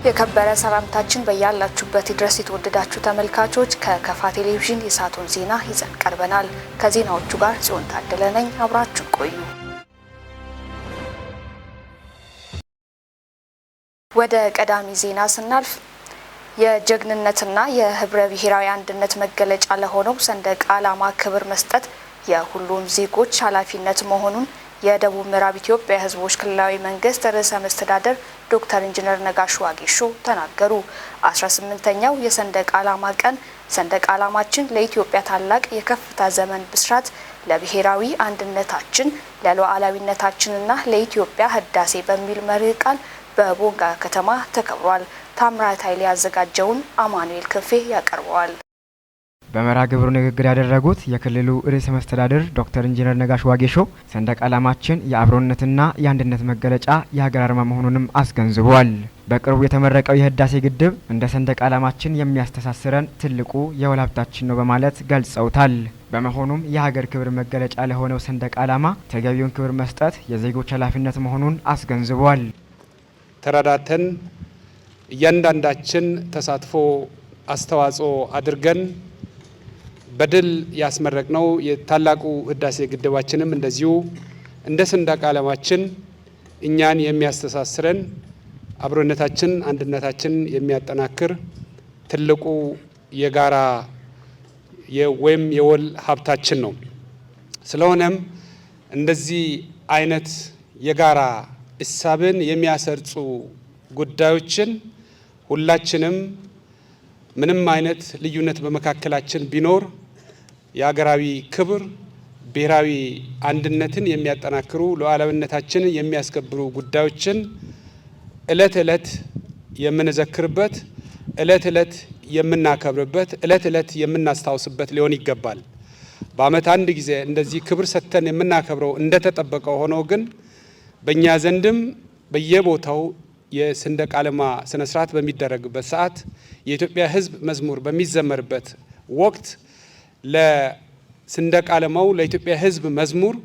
የከበረ ሰላምታችን በያላችሁበት ድረስ የተወደዳችሁ ተመልካቾች፣ ከከፋ ቴሌቪዥን የሰዓቱን ዜና ይዘን ቀርበናል። ከዜናዎቹ ጋር ጽዮን ታደለ ነኝ። አብራችሁ ቆዩ። ወደ ቀዳሚ ዜና ስናልፍ፣ የጀግንነትና የህብረ ብሔራዊ አንድነት መገለጫ ለሆነው ሰንደቅ ዓላማ ክብር መስጠት የሁሉም ዜጎች ኃላፊነት መሆኑን የደቡብ ምዕራብ ኢትዮጵያ ሕዝቦች ክልላዊ መንግስት ርዕሰ መስተዳደር ዶክተር ኢንጂነር ነጋሽ ዋጌሾ ተናገሩ። 18ኛው የሰንደቅ ዓላማ ቀን ሰንደቅ ዓላማችን ለኢትዮጵያ ታላቅ የከፍታ ዘመን ብስራት፣ ለብሔራዊ አንድነታችን፣ ለሉዓላዊነታችንና ለኢትዮጵያ ህዳሴ በሚል መሪ ቃል በቦንጋ ከተማ ተከብሯል። ታምራት ኃይሌ ያዘጋጀውን አማኑኤል ክንፌ ያቀርበዋል። በመርሃ ግብሩ ንግግር ያደረጉት የክልሉ ርዕሰ መስተዳድር ዶክተር ኢንጂነር ነጋሽ ዋጌሾ ሰንደቅ ዓላማችን የአብሮነትና የአንድነት መገለጫ፣ የሀገር አርማ መሆኑንም አስገንዝበዋል። በቅርቡ የተመረቀው የህዳሴ ግድብ እንደ ሰንደቅ ዓላማችን የሚያስተሳስረን ትልቁ የወል ሀብታችን ነው በማለት ገልጸውታል። በመሆኑም የሀገር ክብር መገለጫ ለሆነው ሰንደቅ ዓላማ ተገቢውን ክብር መስጠት የዜጎች ኃላፊነት መሆኑን አስገንዝበዋል። ተረዳተን እያንዳንዳችን ተሳትፎ አስተዋጽኦ አድርገን በድል ያስመረቅነው የታላቁ ህዳሴ ግድባችንም እንደዚሁ እንደ ሰንደቅ ዓላማችን እኛን የሚያስተሳስረን፣ አብሮነታችን፣ አንድነታችን የሚያጠናክር ትልቁ የጋራ ወይም የወል ሀብታችን ነው። ስለሆነም እንደዚህ አይነት የጋራ እሳብን የሚያሰርጹ ጉዳዮችን ሁላችንም ምንም አይነት ልዩነት በመካከላችን ቢኖር የሀገራዊ ክብር፣ ብሔራዊ አንድነትን የሚያጠናክሩ፣ ሉዓላዊነታችንን የሚያስከብሩ ጉዳዮችን እለት እለት የምንዘክርበት፣ እለት እለት የምናከብርበት፣ እለት እለት የምናስታውስበት ሊሆን ይገባል። በዓመት አንድ ጊዜ እንደዚህ ክብር ሰጥተን የምናከብረው እንደተጠበቀ ሆኖ ግን በእኛ ዘንድም በየቦታው የሰንደቅ ዓላማ ስነ ስርዓት በሚደረግበት ሰዓት፣ የኢትዮጵያ ሕዝብ መዝሙር በሚዘመርበት ወቅት ለሰንደቅ ዓላማው፣ ለኢትዮጵያ ሕዝብ መዝሙር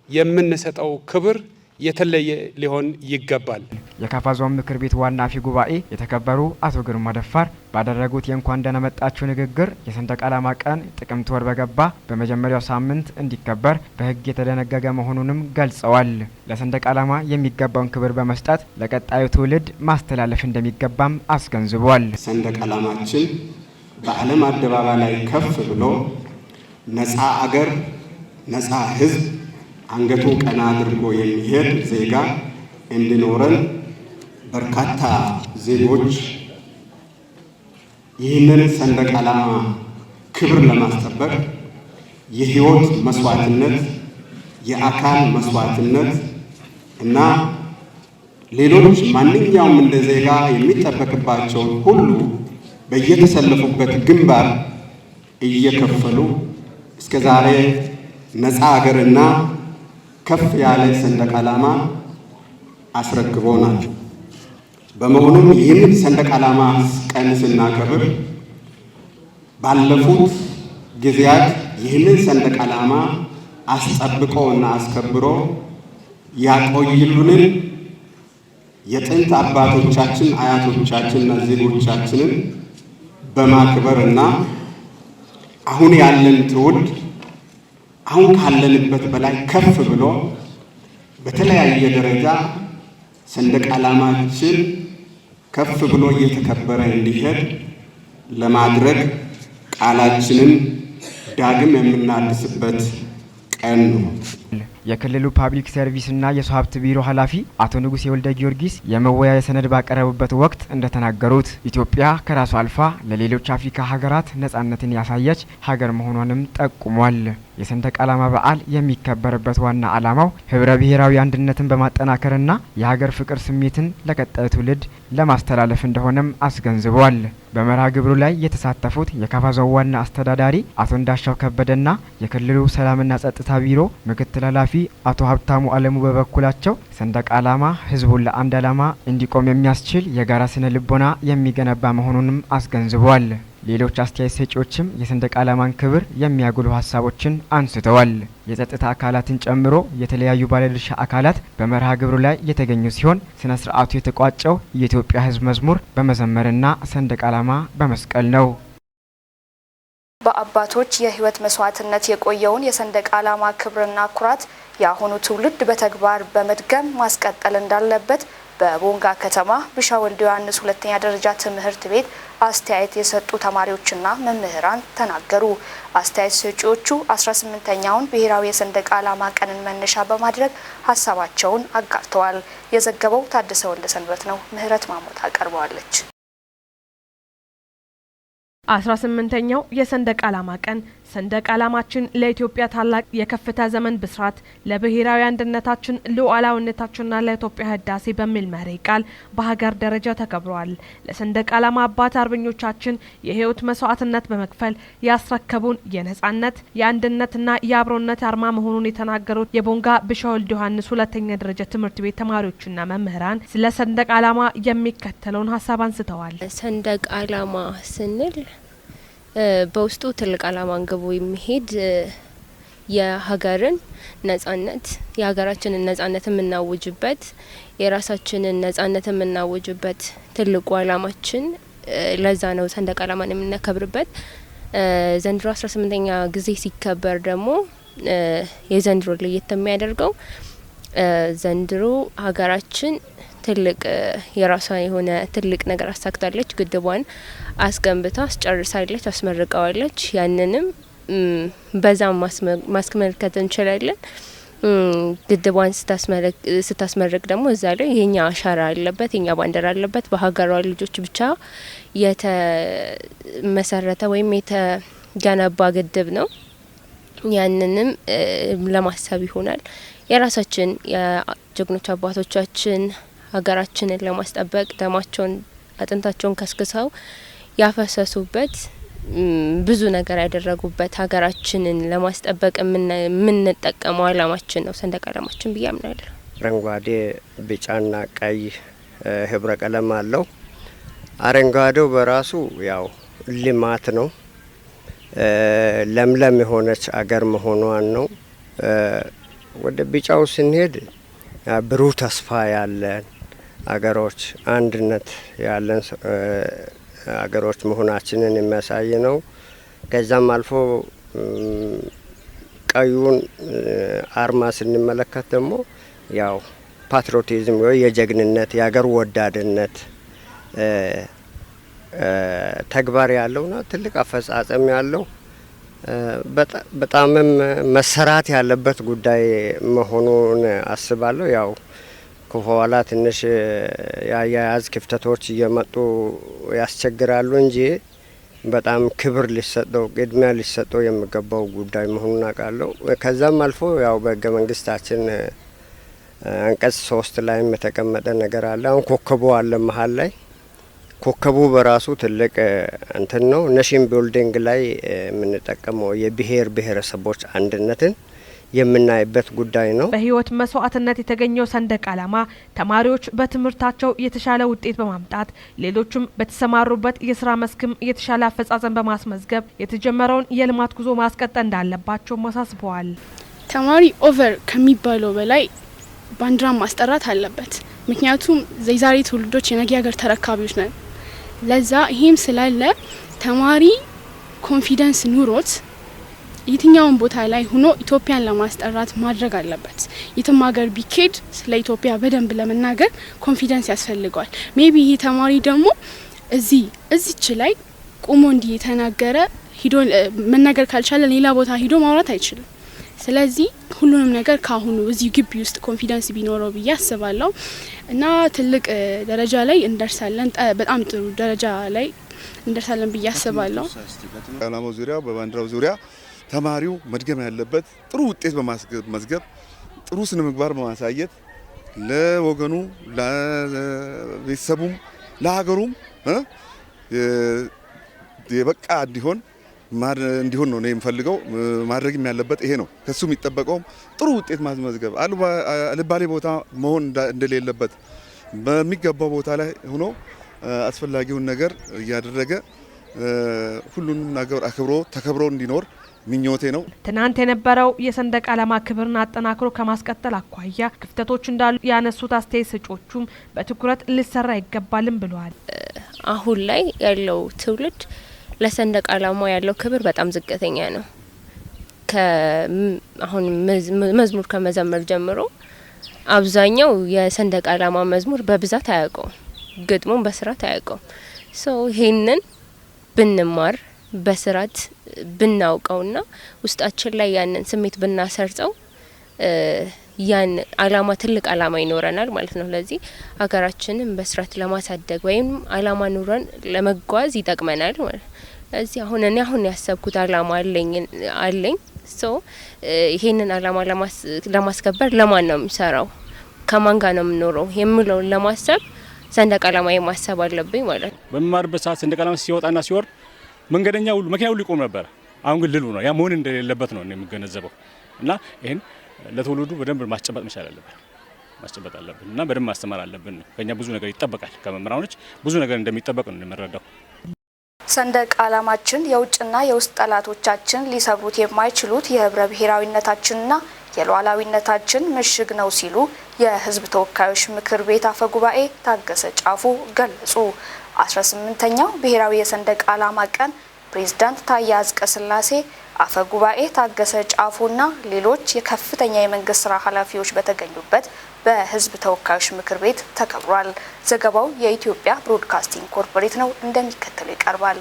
የምንሰጠው ክብር የተለየ ሊሆን ይገባል። የካፋ ዞን ምክር ቤት ዋና አፈ ጉባኤ የተከበሩ አቶ ግርማ ደፋር ባደረጉት የእንኳን ደህና መጣችሁ ንግግር የሰንደቅ ዓላማ ቀን ጥቅምት ወር በገባ በመጀመሪያው ሳምንት እንዲከበር በሕግ የተደነገገ መሆኑንም ገልጸዋል። ለሰንደቅ ዓላማ የሚገባውን ክብር በመስጠት ለቀጣዩ ትውልድ ማስተላለፍ እንደሚገባም አስገንዝበዋል። ሰንደቅ ዓላማችን በዓለም አደባባይ ላይ ከፍ ብሎ ነፃ አገር፣ ነፃ ሕዝብ፣ አንገቱን ቀና አድርጎ የሚሄድ ዜጋ እንዲኖረን በርካታ ዜጎች ይህንን ሰንደቅ ዓላማ ክብር ለማስጠበቅ የሕይወት መስዋዕትነት፣ የአካል መስዋዕትነት እና ሌሎች ማንኛውም እንደ ዜጋ የሚጠበቅባቸውን ሁሉ በየተሰለፉበት ግንባር እየከፈሉ እስከ ዛሬ ነፃ አገርና ከፍ ያለ ሰንደቅ ዓላማ አስረክቦናል። በመሆኑም ይህንን ሰንደቅ ዓላማ ቀን ስናከብር ባለፉት ጊዜያት ይህንን ሰንደቅ ዓላማ አስጠብቆ እና አስከብሮ ያቆይሉንን የጥንት አባቶቻችን፣ አያቶቻችንና ዜጎቻችንን በማክበር እና አሁን ያለን ትውልድ አሁን ካለንበት በላይ ከፍ ብሎ በተለያየ ደረጃ ሰንደቅ ዓላማችን ከፍ ብሎ እየተከበረ እንዲሄድ ለማድረግ ቃላችንን ዳግም የምናድስበት ቀን ነው። የክልሉ ፓብሊክ ሰርቪስና የሰው ሀብት ቢሮ ኃላፊ አቶ ንጉሴ ወልደ ጊዮርጊስ የመወያያ ሰነድ ባቀረቡበት ወቅት እንደተናገሩት ኢትዮጵያ ከራሷ አልፋ ለሌሎች አፍሪካ ሀገራት ነጻነትን ያሳየች ሀገር መሆኗንም ጠቁሟል። የሰንደቅ ዓላማ በዓል የሚከበርበት ዋና ዓላማው ህብረ ብሔራዊ አንድነትን በማጠናከርና የሀገር ፍቅር ስሜትን ለቀጣዩ ትውልድ ለማስተላለፍ እንደሆነም አስገንዝበዋል። በመርሃ ግብሩ ላይ የተሳተፉት የካፋ ዞን ዋና አስተዳዳሪ አቶ እንዳሻው ከበደና የክልሉ ሰላምና ጸጥታ ቢሮ ምክትል ኃላፊ አቶ ሀብታሙ አለሙ በበኩላቸው ሰንደቅ ዓላማ ህዝቡን ለአንድ ዓላማ እንዲቆም የሚያስችል የጋራ ስነ ልቦና የሚገነባ መሆኑንም አስገንዝበዋል። ሌሎች አስተያየት ሰጪዎችም የሰንደቅ ዓላማን ክብር የሚያጎሉ ሀሳቦችን አንስተዋል። የጸጥታ አካላትን ጨምሮ የተለያዩ ባለድርሻ አካላት በመርሃ ግብሩ ላይ የተገኙ ሲሆን፣ ስነ ስርዓቱ የተቋጨው የኢትዮጵያ ሕዝብ መዝሙር በመዘመርና ሰንደቅ ዓላማ በመስቀል ነው። በአባቶች የህይወት መስዋዕትነት የቆየውን የሰንደቅ ዓላማ ክብርና ኩራት የአሁኑ ትውልድ በተግባር በመድገም ማስቀጠል እንዳለበት በቦንጋ ከተማ ቢሻ ወልደ ዮሐንስ ሁለተኛ ደረጃ ትምህርት ቤት አስተያየት የሰጡ ተማሪዎችና መምህራን ተናገሩ። አስተያየት ሰጪዎቹ 18ኛውን ብሔራዊ የሰንደቅ ዓላማ ቀንን መነሻ በማድረግ ሀሳባቸውን አጋርተዋል። የዘገበው ታደሰ ወልደሰንበት ነው። ምህረት ማሞት አቀርበዋለች። 18ኛው የሰንደቅ ዓላማ ቀን ሰንደቅ ዓላማችን ለኢትዮጵያ ታላቅ የከፍታ ዘመን ብስራት፣ ለብሔራዊ አንድነታችን፣ ሉዓላዊነታችንና ለኢትዮጵያ ህዳሴ በሚል መሪ ቃል በሀገር ደረጃ ተከብሯል። ለሰንደቅ ዓላማ አባት አርበኞቻችን የህይወት መስዋዕትነት በመክፈል ያስረከቡን የነጻነት፣ የአንድነትና የአብሮነት አርማ መሆኑን የተናገሩት የቦንጋ ቢሻ ወልደ ዮሐንስ ሁለተኛ ደረጃ ትምህርት ቤት ተማሪዎችና መምህራን ስለ ሰንደቅ ዓላማ የሚከተለውን ሀሳብ አንስተዋል። ሰንደቅ ዓላማ ስንል በውስጡ ትልቅ ዓላማ አንግቦ የሚሄድ፣ የሀገርን ነጻነት፣ የሀገራችንን ነጻነት የምናውጅበት፣ የራሳችንን ነጻነት የምናውጅበት ትልቁ ዓላማችን ለዛ ነው ሰንደቅ ዓላማን የምናከብርበት። ዘንድሮ 18ኛ ጊዜ ሲከበር ደግሞ የዘንድሮ ለየት የሚያደርገው ዘንድሮ ሀገራችን ትልቅ የራሷ የሆነ ትልቅ ነገር አሳክታለች። ግድቧን አስገንብታ አስጨርሳለች፣ አስመርቀዋለች። ያንንም በዛም ማስመልከት እንችላለን። ግድቧን ስታስመርቅ ደግሞ እዛ ላይ የኛ አሻራ አለበት፣ የኛ ባንዲራ አለበት። በሀገሯ ልጆች ብቻ የተመሰረተ ወይም የተገነባ ግድብ ነው። ያንንም ለማሰብ ይሆናል። የራሳችን የጀግኖች አባቶቻችን ሀገራችንን ለማስጠበቅ ደማቸውን አጥንታቸውን ከስክሰው ያፈሰሱበት፣ ብዙ ነገር ያደረጉበት፣ ሀገራችንን ለማስጠበቅ የምንጠቀመው አላማችን ነው ሰንደቅ ዓላማችን ብዬ አምናለሁ። አረንጓዴ፣ ቢጫና ቀይ ህብረ ቀለም አለው። አረንጓዴው በራሱ ያው ልማት ነው። ለምለም የሆነች አገር መሆኗን ነው። ወደ ቢጫው ስንሄድ ብሩህ ተስፋ ያለን አገሮች፣ አንድነት ያለን አገሮች መሆናችንን የሚያሳይ ነው። ከዛም አልፎ ቀዩን አርማ ስንመለከት ደግሞ ያው patriotism ወይ የጀግንነት፣ የሀገር ወዳድነት ተግባር ያለውና ትልቅ አፈጻጸም ያለው፣ በጣምም መሰራት ያለበት ጉዳይ መሆኑን አስባለሁ። ያው ከኋላ ትንሽ የአያያዝ ክፍተቶች እየመጡ ያስቸግራሉ እንጂ በጣም ክብር ሊሰጠው፣ ቅድሚያ ሊሰጠው የሚገባው ጉዳይ መሆኑን አውቃለሁ። ከዛም አልፎ ያው በህገ መንግስታችን አንቀጽ 3 ላይም የተቀመጠ ነገር አለ። አሁን ኮከቡ አለ መሀል ላይ። ኮከቡ በራሱ ትልቅ እንትን ነው። Nation building ላይ የምንጠቀመው የብሔር ብሔረሰቦች አንድነትን የምናይበት ጉዳይ ነው። በህይወት መስዋዕትነት የተገኘው ሰንደቅ ዓላማ ተማሪዎች በትምህርታቸው የተሻለ ውጤት በማምጣት፣ ሌሎችም በተሰማሩበት የስራ መስክም የተሻለ አፈጻጸም በማስመዝገብ የተጀመረውን የልማት ጉዞ ማስቀጠል እንዳለባቸው አሳስበዋል። ተማሪ over ከሚባለው በላይ ባንዲራን ማስጠራት አለበት። ምክንያቱም የዛሬ ትውልዶች የነገ ሀገር ተረካቢዎች ነን። ለዛ ይሄም ስላለ ተማሪ confidence ኑሮት የትኛውን ቦታ ላይ ሆኖ ኢትዮጵያን ለማስጠራት ማድረግ አለበት። የትም ሀገር ቢኬድ ስለ ኢትዮጵያ በደንብ ለመናገር confidence ያስፈልገዋል። Maybe ይህ ተማሪ ደግሞ እዚህ እዚች ላይ ቁሞ እንዲህ የተናገረ ሂዶ መናገር ካልቻለ ሌላ ቦታ ሂዶ ማውራት አይችልም። ስለዚህ ሁሉንም ነገር ካሁኑ እዚሁ ግቢ ውስጥ confidence ቢኖረው ብዬ አስባለሁ እና ትልቅ ደረጃ ላይ እንደርሳለን። በጣም ጥሩ ደረጃ ላይ እንደርሳለን ብዬ አስባለሁ። ዓላማው ዙሪያ፣ በባንዲራው ዙሪያ ተማሪው መድገም ያለበት ጥሩ ውጤት በማስመዝገብ፣ ጥሩ ስነ ምግባር በማሳየት፣ ለወገኑ፣ ለቤተሰቡም፣ ለሀገሩም የበቃ እንዲሆን ነው እኔ የምፈልገው። ማድረግም ያለበት ይሄ ነው። ከሱ የሚጠበቀውም ጥሩ ውጤት ማስመዝገብ፣ አልባሌ ቦታ መሆን እንደሌለበት፣ በሚገባው ቦታ ላይ ሆኖ አስፈላጊውን ነገር እያደረገ ሁሉንም ነገር አክብሮ ተከብሮ እንዲኖር ምኞቴ ነው። ትናንት የነበረው የሰንደቅ ዓላማ ክብርን አጠናክሮ ከማስቀጠል አኳያ ክፍተቶች እንዳሉ ያነሱት አስተያየት ሰጪዎቹም በትኩረት ሊሰራ ይገባልም ብለዋል። አሁን ላይ ያለው ትውልድ ለሰንደቅ ዓላማ ያለው ክብር በጣም ዝቅተኛ ነው። አሁን መዝሙር ከመዘመር ጀምሮ አብዛኛው የሰንደቅ ዓላማ መዝሙር በብዛት አያውቀውም፣ ግጥሙን በስርዓት አያውቀውም። So ይሄንን ብንማር፣ በስርዓት ብናውቀውና ውስጣችን ላይ ያንን ስሜት ብናሰርጸው ያን አላማ ትልቅ አላማ ይኖረናል ማለት ነው። ለዚህ ሀገራችንን በስርዓት ለማሳደግ ወይም አላማ ኑረን ለመጓዝ ይጠቅመናል ማለት ነው። ለዚህ አሁን እኔ አሁን ያሰብኩት አላማ አለኝ። So ይሄንን አላማ ለማስከበር ለማን ነው የምሰራው፣ ከማን ጋር ነው የምኖረው የሚለውን ለማሰብ ሰንደቅ ዓላማ የማሰብ አለብኝ ማለት ነው። በምማርበት ሰዓት ሰንደቅ ዓላማ ሲወጣና ሲወርድ መንገደኛ ሁሉ፣ መኪና ሁሉ ይቆም ነበር። አሁን ግን ልሉ ነው። ያ መሆን እንደሌለበት ነው የምገነዘበው እና ይሄን ለትውልዱ በደንብ ማስጨበጥ መቻል አለብን፣ ማስጨበጥ አለብን እና በደንብ ማስተማር አለብን ነው። ከኛ ብዙ ነገር ይጠበቃል። ከመምህራኖች ብዙ ነገር እንደሚጠበቅ ነው የምንረዳው። ሰንደቅ ዓላማችን የውጭና የውስጥ ጠላቶቻችን ሊሰብሩት የማይችሉት የህብረ ብሔራዊነታችንና የሉዓላዊነታችን ምሽግ ነው ሲሉ የህዝብ ተወካዮች ምክር ቤት አፈ ጉባኤ ታገሰ ጫፎ ገለጹ። 18ኛው ብሔራዊ የሰንደቅ ዓላማ ቀን ፕሬዝዳንት ታዬ አጽቀሥላሴ፣ አፈ ጉባኤ ታገሰ ጫፎና ሌሎች የከፍተኛ የመንግስት ስራ ኃላፊዎች በተገኙበት በህዝብ ተወካዮች ምክር ቤት ተከብሯል። ዘገባው የኢትዮጵያ ብሮድካስቲንግ ኮርፖሬት ነው፣ እንደሚከተለው ይቀርባል።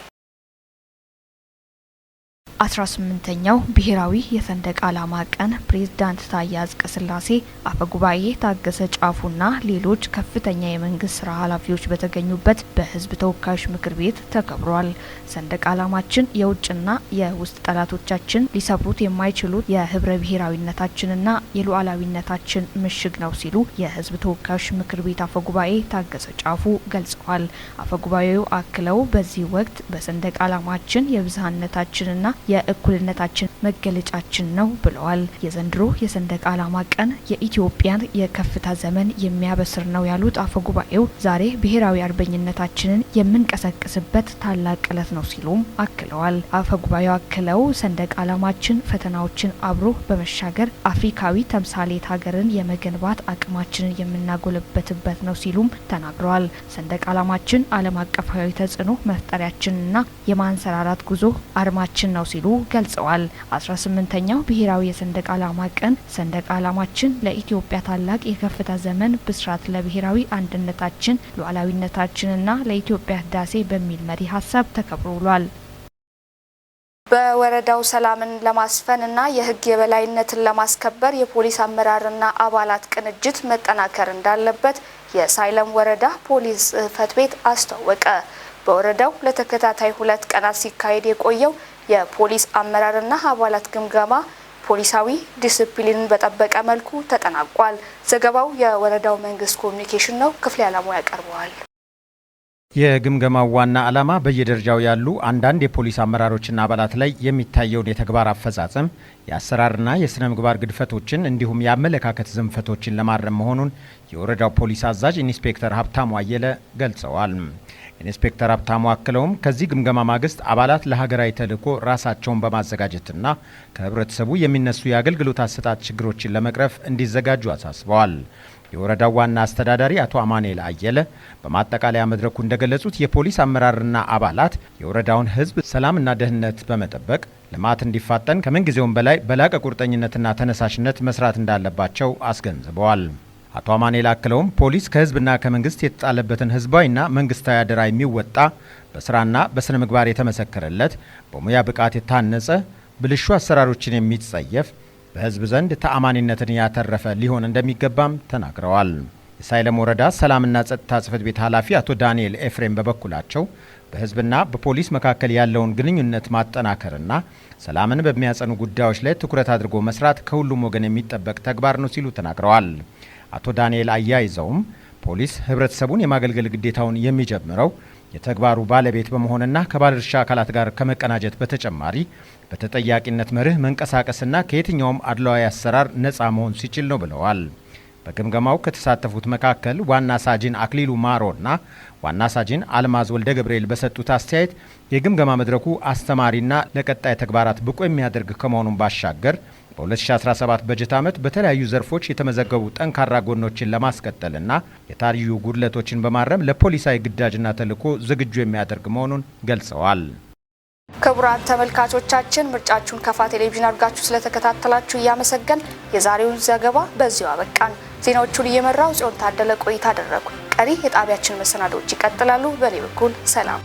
18ኛው ብሔራዊ የሰንደቅ ዓላማ ቀን ፕሬዝዳንት ታዬ አጽቀሥላሴ፣ አፈ ጉባኤ ታገሰ ጫፎና ሌሎች ከፍተኛ የመንግስት ስራ ኃላፊዎች በተገኙበት በህዝብ ተወካዮች ምክር ቤት ተከብሯል። ሰንደቅ ዓላማችን የውጭና የውስጥ ጠላቶቻችን ሊሰብሩት የማይችሉት የህብረ ብሔራዊነታችንና የሉዓላዊነታችን ምሽግ ነው ሲሉ የህዝብ ተወካዮች ምክር ቤት አፈ ጉባኤ ታገሰ ጫፎ ገልጸዋል። አፈ ጉባኤው አክለው በዚህ ወቅት በሰንደቅ ዓላማችን የብዝሃነታችንና የእኩልነታችን መገለጫችን ነው ብለዋል። የዘንድሮ የሰንደቅ ዓላማ ቀን የኢትዮጵያን የከፍታ ዘመን የሚያበስር ነው ያሉት አፈ ጉባኤው ዛሬ ብሔራዊ አርበኝነታችንን የምንቀሰቅስበት ታላቅ ዕለት ነው ሲሉም አክለዋል። አፈ ጉባኤው አክለው ሰንደቅ ዓላማችን ፈተናዎችን አብሮ በመሻገር አፍሪካዊ ተምሳሌት ሀገርን የመገንባት አቅማችንን የምናጎለበትበት ነው ሲሉም ተናግረዋል። ሰንደቅ ዓላማችን ዓለም አቀፋዊ ተጽዕኖ መፍጠሪያችንና የማንሰራራት ጉዞ አርማችን ነው ሲሉ ገልጸዋል። 18ኛው ብሔራዊ የሰንደቅ ዓላማ ቀን ሰንደቅ ዓላማችን ለኢትዮጵያ ታላቅ የከፍታ ዘመን ብስራት፣ ለብሔራዊ አንድነታችን፣ ሉዓላዊነታችንና ለኢትዮጵያ ህዳሴ በሚል መሪ ሀሳብ ተከብሮ ውሏል። በወረዳው ሰላምን ለማስፈንና የህግ የበላይነትን ለማስከበር የፖሊስ አመራርና አባላት ቅንጅት መጠናከር እንዳለበት የሳይለም ወረዳ ፖሊስ ጽሕፈት ቤት አስታወቀ። በወረዳው ለተከታታይ 2 ቀናት ሲካሄድ የቆየው የፖሊስ አመራርና አባላት ግምገማ ፖሊሳዊ ዲስፕሊንን በጠበቀ መልኩ ተጠናቋል። ዘገባው የወረዳው መንግስት ኮሚኒኬሽን ነው። ክፍሌ አላሙ ያቀርበዋል። የግምገማው ዋና ዓላማ በየደረጃው ያሉ አንዳንድ የፖሊስ አመራሮችና አባላት ላይ የሚታየውን የተግባር አፈጻጸም፣ የአሰራርና የስነ ምግባር ግድፈቶችን እንዲሁም የአመለካከት ዝንፈቶችን ለማረም መሆኑን የወረዳው ፖሊስ አዛዥ ኢንስፔክተር ሀብታሙ አየለ ገልጸዋል። ኢንስፔክተር ሀብታሙ አክለውም ከዚህ ግምገማ ማግስት አባላት ለሀገራዊ ተልዕኮ ራሳቸውን በማዘጋጀትና ከህብረተሰቡ የሚነሱ የአገልግሎት አሰጣጥ ችግሮችን ለመቅረፍ እንዲዘጋጁ አሳስበዋል። የወረዳው ዋና አስተዳዳሪ አቶ አማኑኤል አየለ በማጠቃለያ መድረኩ እንደገለጹት የፖሊስ አመራርና አባላት የወረዳውን ሕዝብ ሰላምና ደህንነት በመጠበቅ ልማት እንዲፋጠን ከምንጊዜውም በላይ በላቀ ቁርጠኝነትና ተነሳሽነት መስራት እንዳለባቸው አስገንዝበዋል። አቶ አማኑኤል አክለውም ፖሊስ ከህዝብና ከመንግስት የተጣለበትን ህዝባዊና መንግስታዊ አደራ የሚወጣ፣ በስራና በስነ ምግባር የተመሰከረለት፣ በሙያ ብቃት የታነጸ፣ ብልሹ አሰራሮችን የሚጸየፍ፣ በህዝብ ዘንድ ተአማኒነትን ያተረፈ ሊሆን እንደሚገባም ተናግረዋል። የሳይለም ወረዳ ሰላምና ጸጥታ ጽሕፈት ቤት ኃላፊ አቶ ዳንኤል ኤፍሬም በበኩላቸው በህዝብና በፖሊስ መካከል ያለውን ግንኙነት ማጠናከርና ሰላምን በሚያጸኑ ጉዳዮች ላይ ትኩረት አድርጎ መስራት ከሁሉም ወገን የሚጠበቅ ተግባር ነው ሲሉ ተናግረዋል። አቶ ዳንኤል አያይዘውም ፖሊስ ህብረተሰቡን የማገልገል ግዴታውን የሚጀምረው የተግባሩ ባለቤት በመሆንና ከባለድርሻ አካላት ጋር ከመቀናጀት በተጨማሪ በተጠያቂነት መርህ መንቀሳቀስና ከየትኛውም አድሏዊ አሰራር ነፃ መሆን ሲችል ነው ብለዋል። በግምገማው ከተሳተፉት መካከል ዋና ሳጅን አክሊሉ ማሮና ዋና ሳጅን አልማዝ ወልደ ገብርኤል በሰጡት አስተያየት የግምገማ መድረኩ አስተማሪና ለቀጣይ ተግባራት ብቁ የሚያደርግ ከመሆኑም ባሻገር በ2017 በጀት ዓመት በተለያዩ ዘርፎች የተመዘገቡ ጠንካራ ጎኖችን ለማስቀጠልና የታዩ ጉድለቶችን በማረም ለፖሊሳዊ ግዳጅና ተልዕኮ ዝግጁ የሚያደርግ መሆኑን ገልጸዋል። ክቡራን ተመልካቾቻችን፣ ምርጫችሁን ከፋ ቴሌቪዥን አድርጋችሁ ስለተከታተላችሁ እያመሰገን የዛሬውን ዘገባ በዚሁ አበቃን። ዜናዎቹን እየመራው ጽዮን ታደለ ቆይታ አደረጉ። ቀሪ የጣቢያችን መሰናዶዎች ይቀጥላሉ። በኔ በኩል ሰላም።